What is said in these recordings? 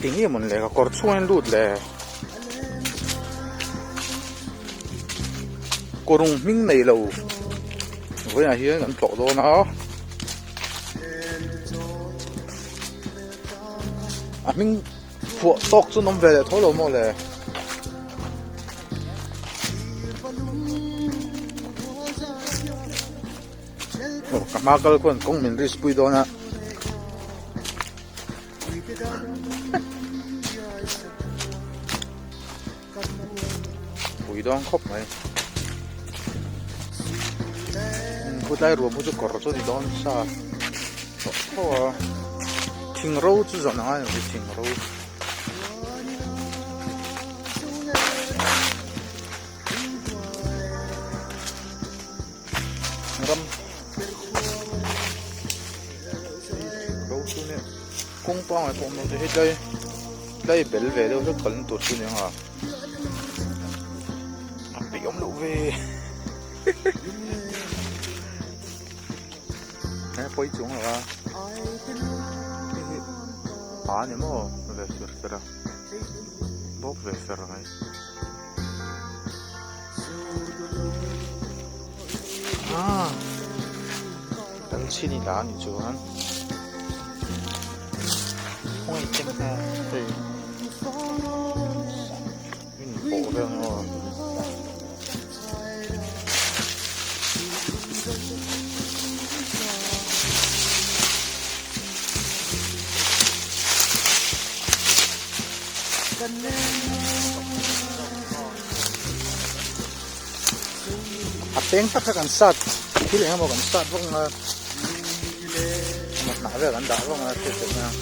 Enge mawn le ka kawr chhung a lut le. Kawrung hming nei lo vawiinah hian kan tlawh dawn a. A hming phuah tawk chu an awm ve leh tho lo maw le. Aw ka hma kal khuan kawng min risk pui dawn a. Pui dawn khawp mai. Khutlai ruam hi chu kawr chu a ni dawn sa tawh tho a. Thing ro chu zawh na ngai lo thing ro. Ram ro chu nia kawng pangai pawh awm lo te hei tlai tlai bel ve deuh hlek kalna tur chu nia a peih awm loh ve he pawi chuang lo a hei hi pa a ni maw ve fer fer a bawk ve fer mai. Kan chhin ila a nih chuan hei in pawh vel ang aw. A peng tak kha kan sat thil eng emaw kan sat vak ang a emaw hnah vel kan dah vak ang a hriat theih mai ang.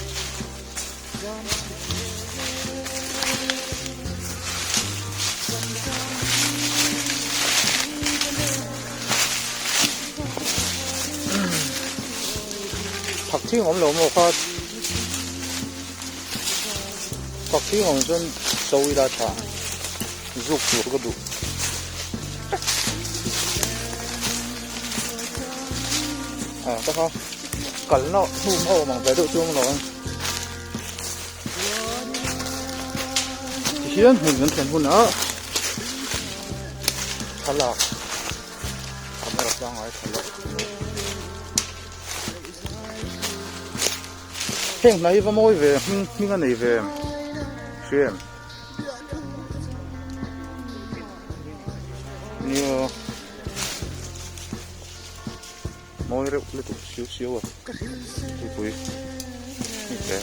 Thakthing awm lo maw kha. Fak thing awm chuan so ila tha zuk tur ka duh. Ah ta kha kalna hnu hma awm ang ve deuh chu awm lo ang. Tihian hmun kan thlen hunah thlalak camera pangngai thlalak. Heng hna hi va mawi ve hming hming a nei ve em hria em nia mawi reuh lutuk siau siau a mipui ni hle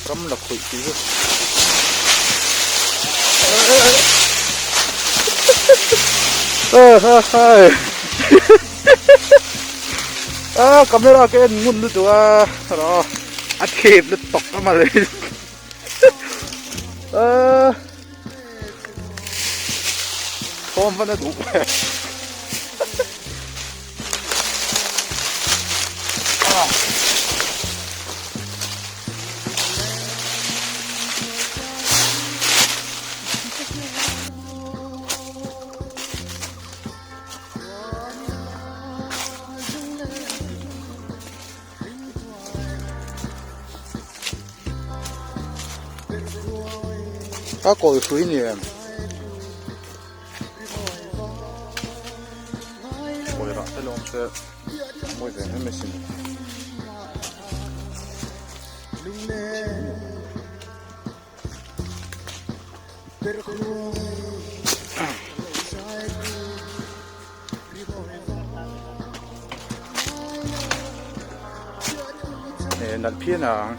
ram la khawih tih chu Ah camera ka en ngun lutuk a rawh a thep lutuk a mawle ah thawm van a duh ve ah. A kawi hrui ni em kawi rah te lawm se mawi ve em asin. Nalh phian ang.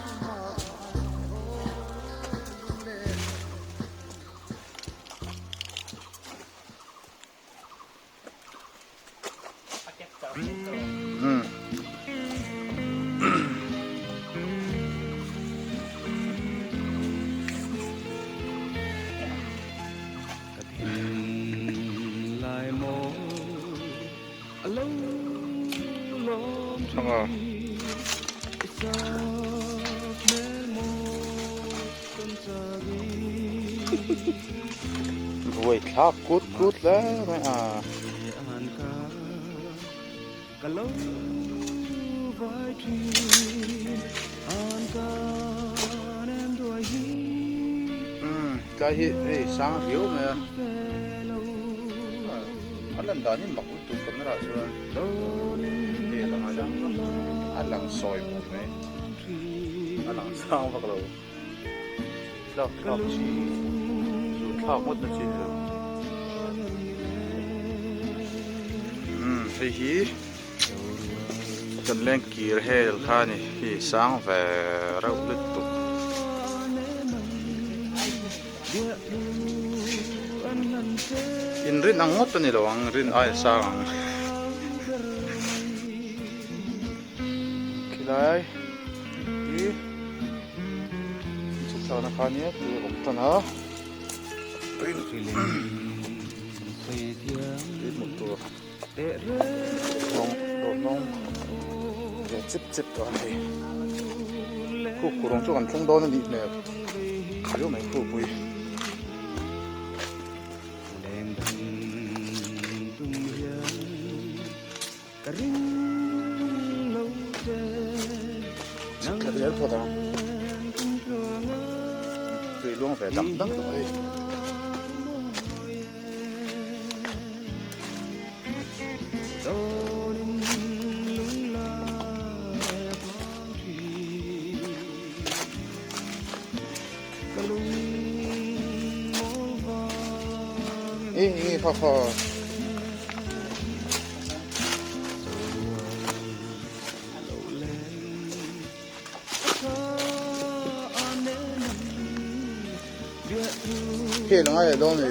Ruai thlak kut kut hle mai a. Umm tlai hi hei sang riau mai a a lan dan hi mak lutuk camera ah chuan hei a lang a a lang sawi pawh mai a lang sang vak lo tlak thlak chi chu thlak ngawt na chi ni lo umm hei hi. Kan leng kir hel kha a ni hi sang ve reuh lutuk. In rin ang ngawt a ni lo ang rin aia sang ang. Khilai hi chhuk thlakna kha nia tui a awm tan a. Tui hmuh tur. Hnawng ve chip chip tawh a ni khu rawng chu kan thleng dawn a nih hmel riau mai khupui. Chhak zel phawt ang tui luang ve dang dang tawh a ni. Ê, kha kha. Hel a ngai leh dawn ni.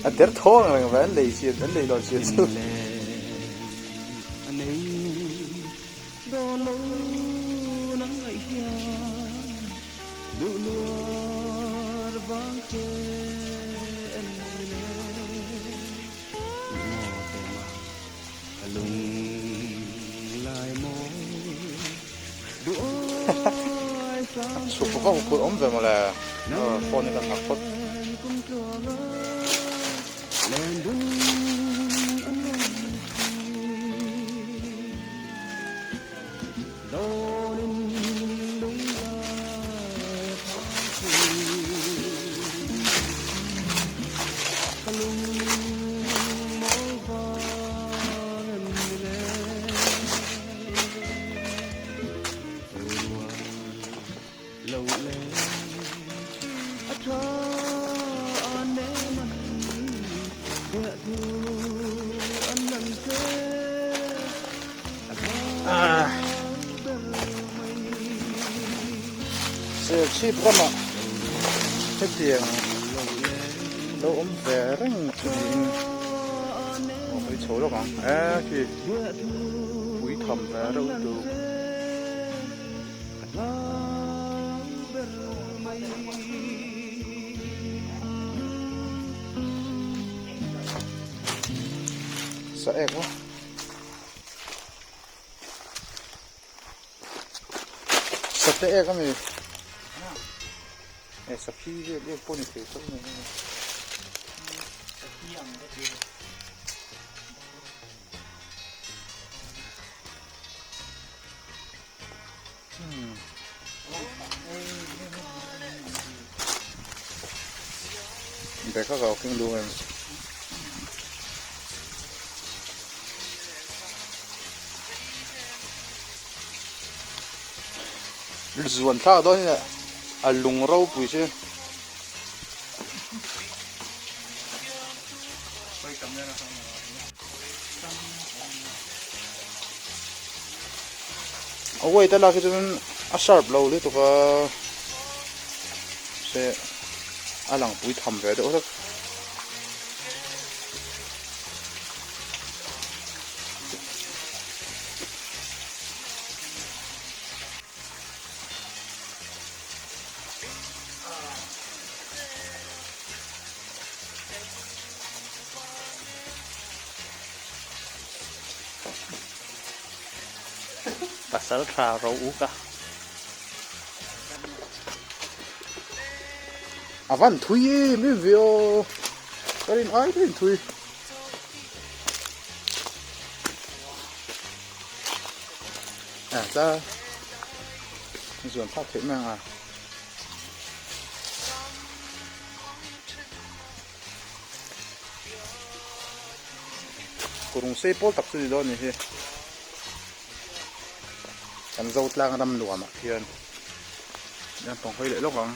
A der thaw ang reng ve an lei chian an lei lawn chian chu. Chhuk vak vak awm ve mawle phone hi kan nghak phawt. Serchhip ramah hetiang lo awm ve reng chu niin aw hawi chho lawk ang e khi pui tham ve reuh lutuk. Sa ek maw Sa te ek ami e sa phi vel ek pawh ni thei tho mai a Bag a kau keng duh em. Zuan thlak dawn in a lung ropui che. A weight a lak hi chuan a sharp lo lutuk a se a lang pui tham ve deuh hlek. Pasal tha ro uk a. A van thui em em ve aw, ka rin ai rin thui. A tla zuan thlak theih mai ang a. Kurung sei pawl tak chu ni dawn a ni hi. Kan zo tlang ram nuamah khian an tawng hawi leh lawk ang.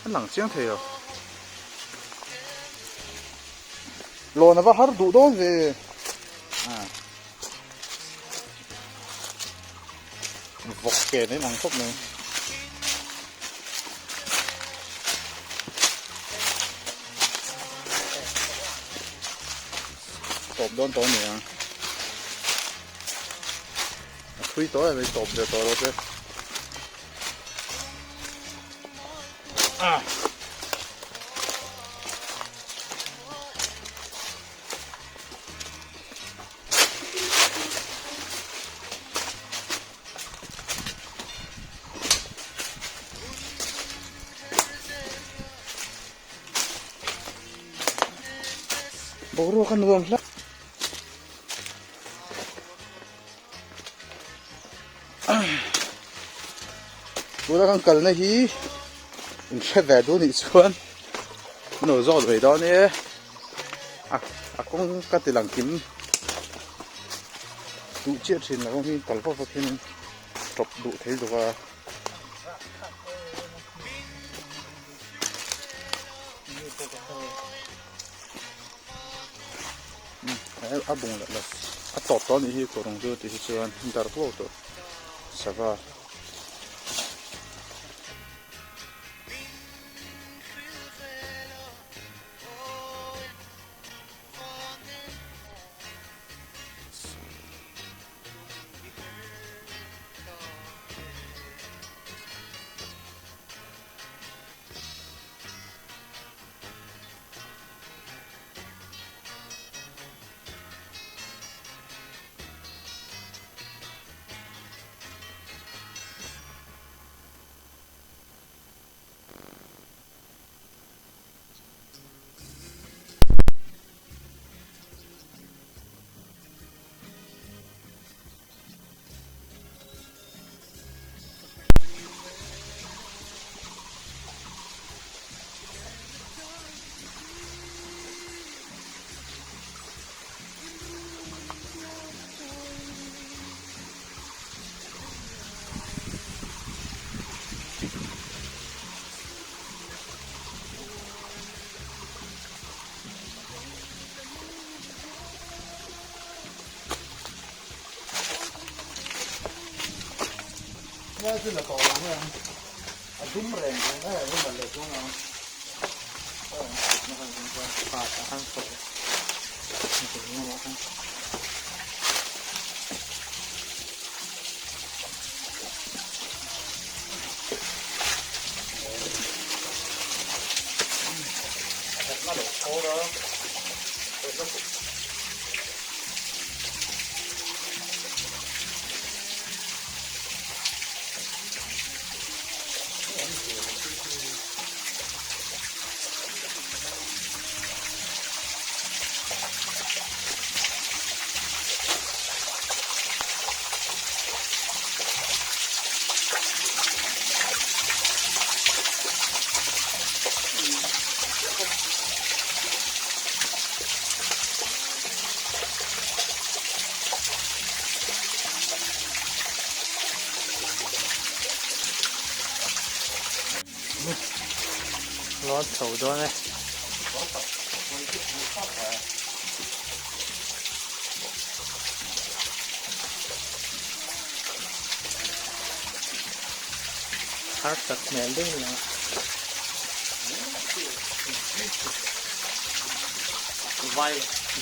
A lang chiang thei lo. Lawn a va har duh dawn ve. Vawk ke nen ang khawp mai. Tawp dawn tawh a ni ang. A thui tawh em mai tawp ve tawh lo te. Ah. Boruak a nuam hlauh. Tuna kan kalna hi in hre ve duh nih chuan an lo zawt ve dawn e a a kawng ka ti lang kim duh chiah thin lo hi kal vak vak hian tawp duh thei zawk a. A bung leh lo a tawp tawh anih hi kawrung chu tih hi chuan dar huau tawh sava. Lawn chho dawn e. Har tak hmel deuh ni a. Vai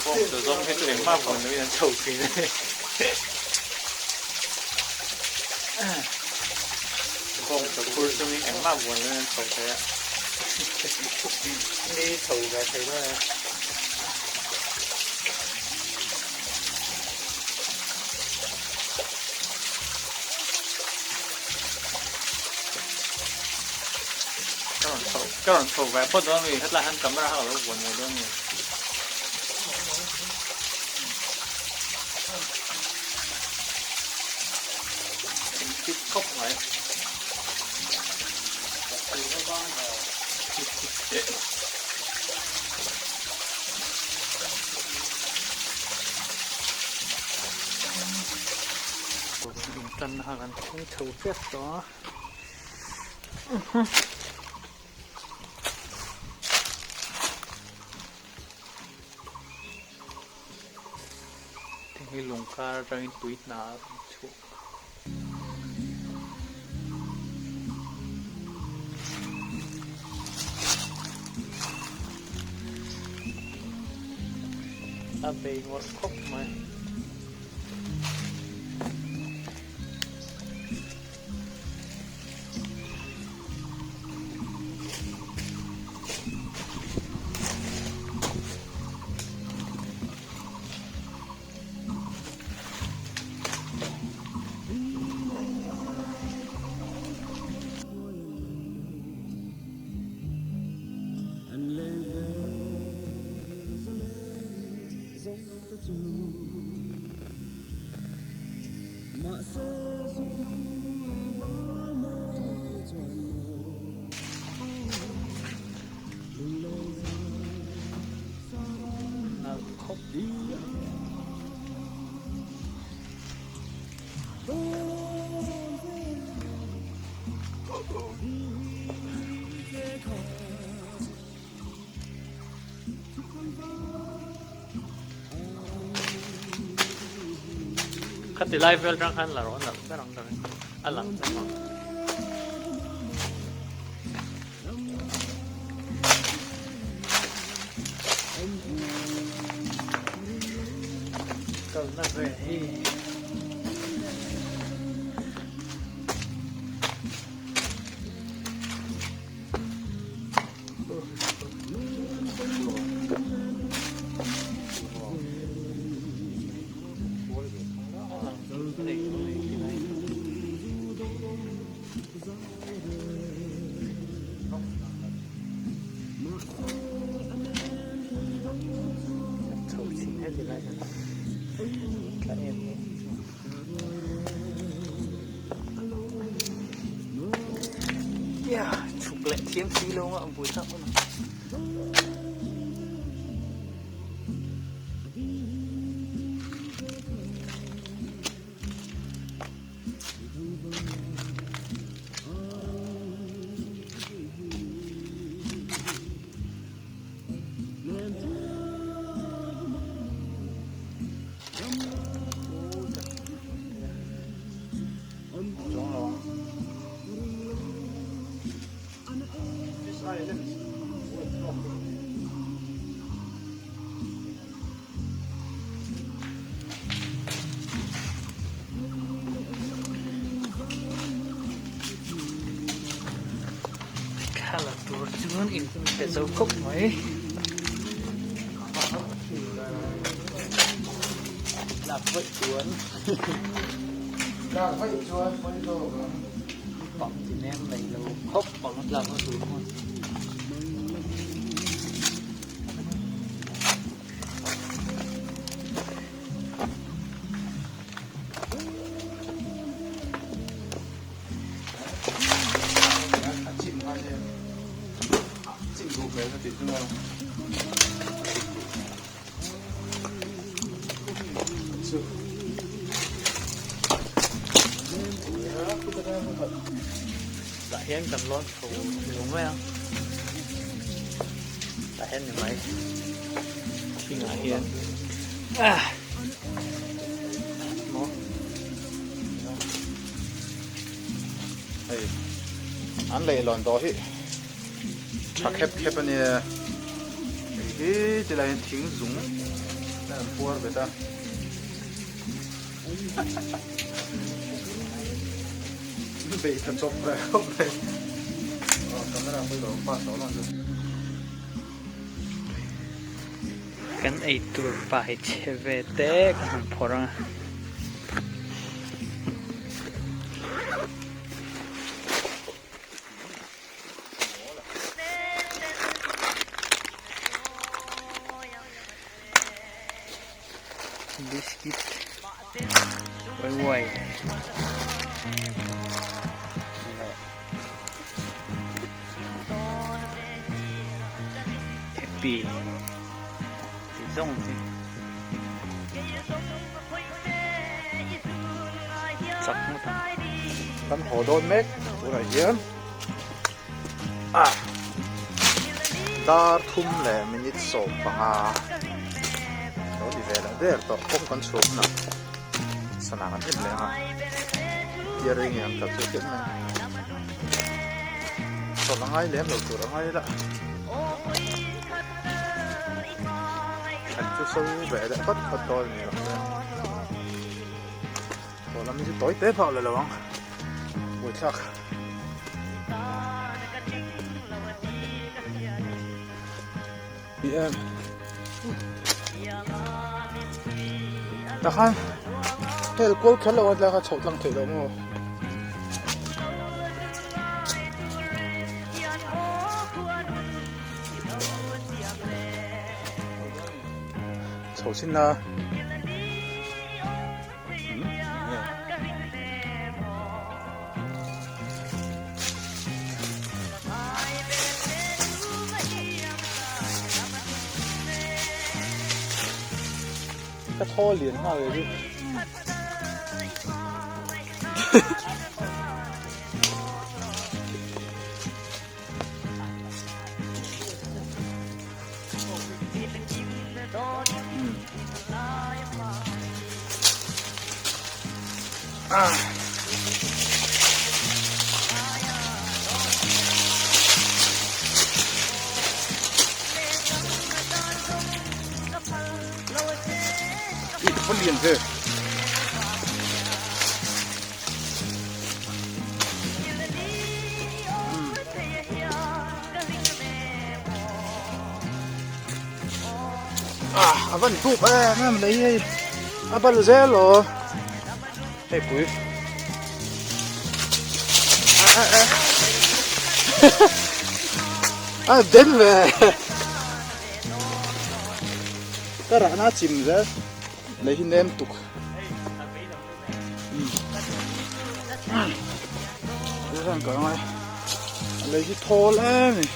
bawng chu zawng hi chu engmah vawn loin an chho thin a ni. Bawng chu khur chungin engmah vawn loin an chho thei a. Ni chho ve thei dawn e. Ka rawn chho ka rawn chho ve phawt dawn a mi hetlai hian camera kha ka lo vuan ve dawn a ni. khawp mai. Intanna kha kan thleng chho tep tawh a. Heng hi lung kar atangin tui hna a rawn chhuak. A bei ngawrh khawp mai. Khati lai vel rang khan la rawh a nalh ber ang ka ring a lang ber ang. Kalna ve hi. Chhuk leh thiam si lo a bul tak a ni. Thla la tur chuan in pe zo khawp mai. Lak vaih chuan Lak vaih chuan pawi zawk ang. Pang ti nem mai lo khawp ang tlak na tur khan. A chim kha nia a chim duh hmel ka tih chu a. Tah hian kan lawn chho lo mai a tah hian ni mai thingah hian ah maw hei an leihlawn tawh hi tha khep khep a nia hei hi tilai hian thing zung a an phuar bet a beih tha chawp ve khawp mai aw camera pawh i lo pass tawh lo ang chu. Kan eitur pai chhe ve te ka han phawrh a. Biscuit. Waiwai leh happy tih zawng hi chak ngawt ang. Kan haw dawn mek tunah hian ah dar thum leh minute 15 lo ni ve leh der tawh kawng kan chhuah hunah sana kan en leh ang a tia rei nge an kal chu hriat mai chawlh a ngai lem lo tur a ngai la an chu so ve leh phawt phawt dawn a ni rawh se haw lam hi chu tawi te phah la lo ang buaithlak. Tah khan hel kual kher lo a tlak a chhoh tlang theih loh maw. Chho chin la. Ka thaw lian nghal ve chu. Lian ve. Ah, a van dup em em lei hei a bal zel aw hei pui a a a den ve ka rahna chim zel lei hi nem tuk. Lei hi thawl em a ni.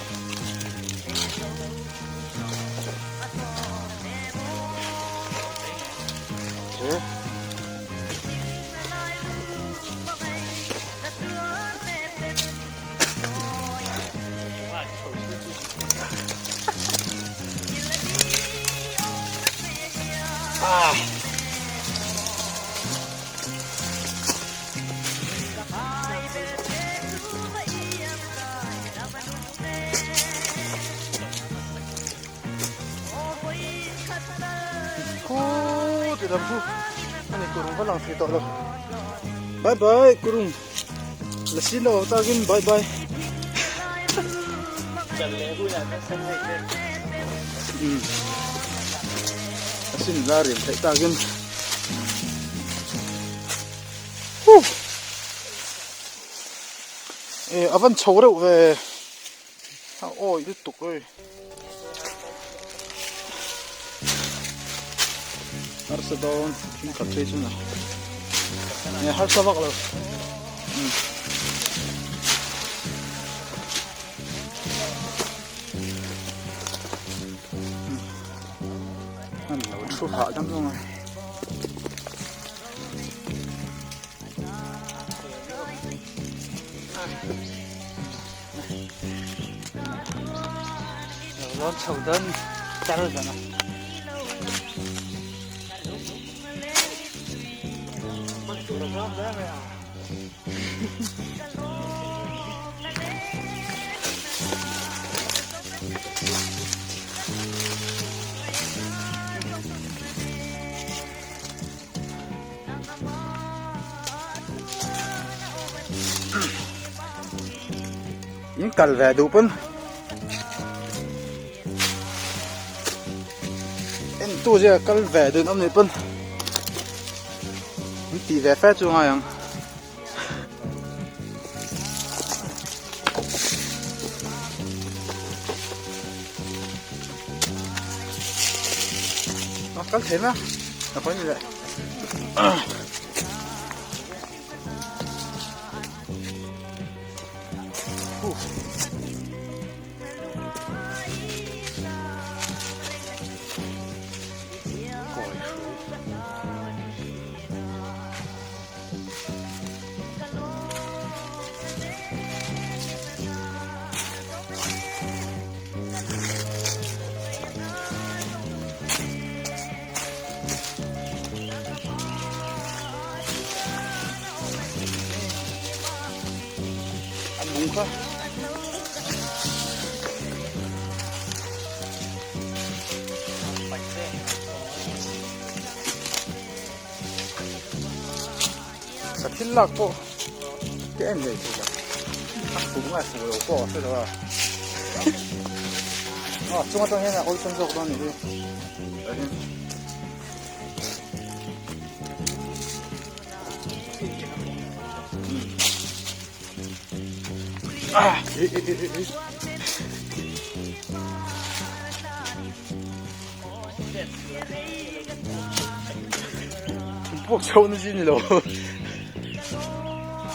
Bye bye kurung lasi lo takin bye bye. A sin la riam theih takin huh e a van chho reuh ve a awi lutuk oi harsa dawn thing khat phei chu na e harsa vak lo An lo thu hah dam zawng a. Lo lawn chho dawn char dawn a. In kal ve duh pawn en tu zia kal ve duh an awm nih pawn an tih ve fe chu ngai ang. Kal thei mai a, a pawi ni leh. Kawi hrui. A lung kha. Ka thil lak pawh te en leh thei lo a fuh nge fuh lo pawh a hre lo a aw chung atang hian a awlsam zawk dawn a nih hi. Ah, eh, eh, eh, eh. Pawk chho na chi ni lo.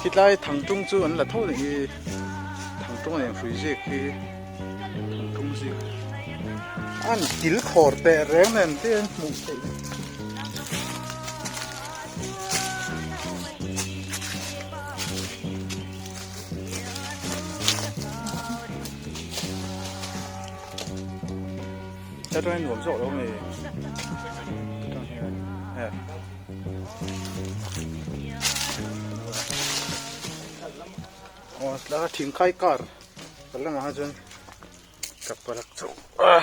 Khitlai thangtung chu an la tho ni hi. Thangtung a eng hrui zik hi. Thangtung zik. An kil khawr teh reng nen te an hmuh theih. Ta tang nuam zawk lo mai tang hian e aw tlai thing khai kar kal lamah kha chuan ka palak chauh a.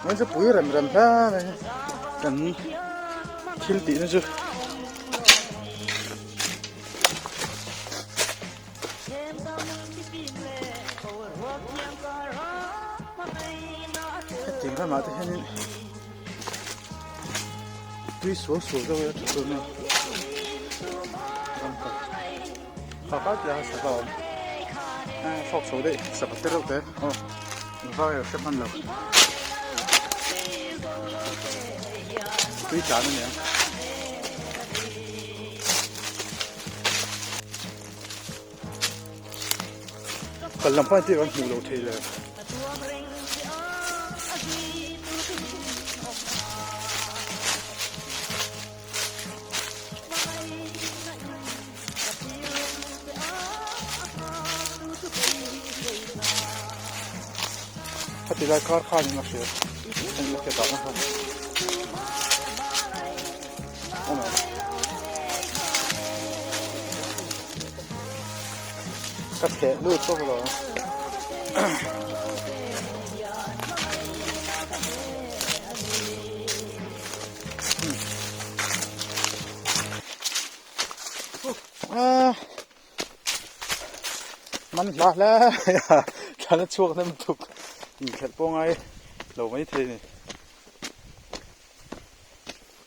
Umm chu pui rem rem hle mai kan thil tih na chu. Hetiang ramah te hianin tui sual sual deuh a tha dawn a ram kal kha kha tia sava a awm a fawk chho daih sava te reuh te aw engvak erawh hre hman lo tui tlan a ni ang. Kal lam pahin tih kan hmuh loh theih le. Khati lai kar khan in a hria heng la ke dahna kha. Ka theh lut bawk lo. Man hla hle a thlan a chhuak hnem tuk inkhelh pawh ngai lo mai thei a ni.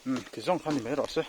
Umm ti zawng kha ni mai rawh se.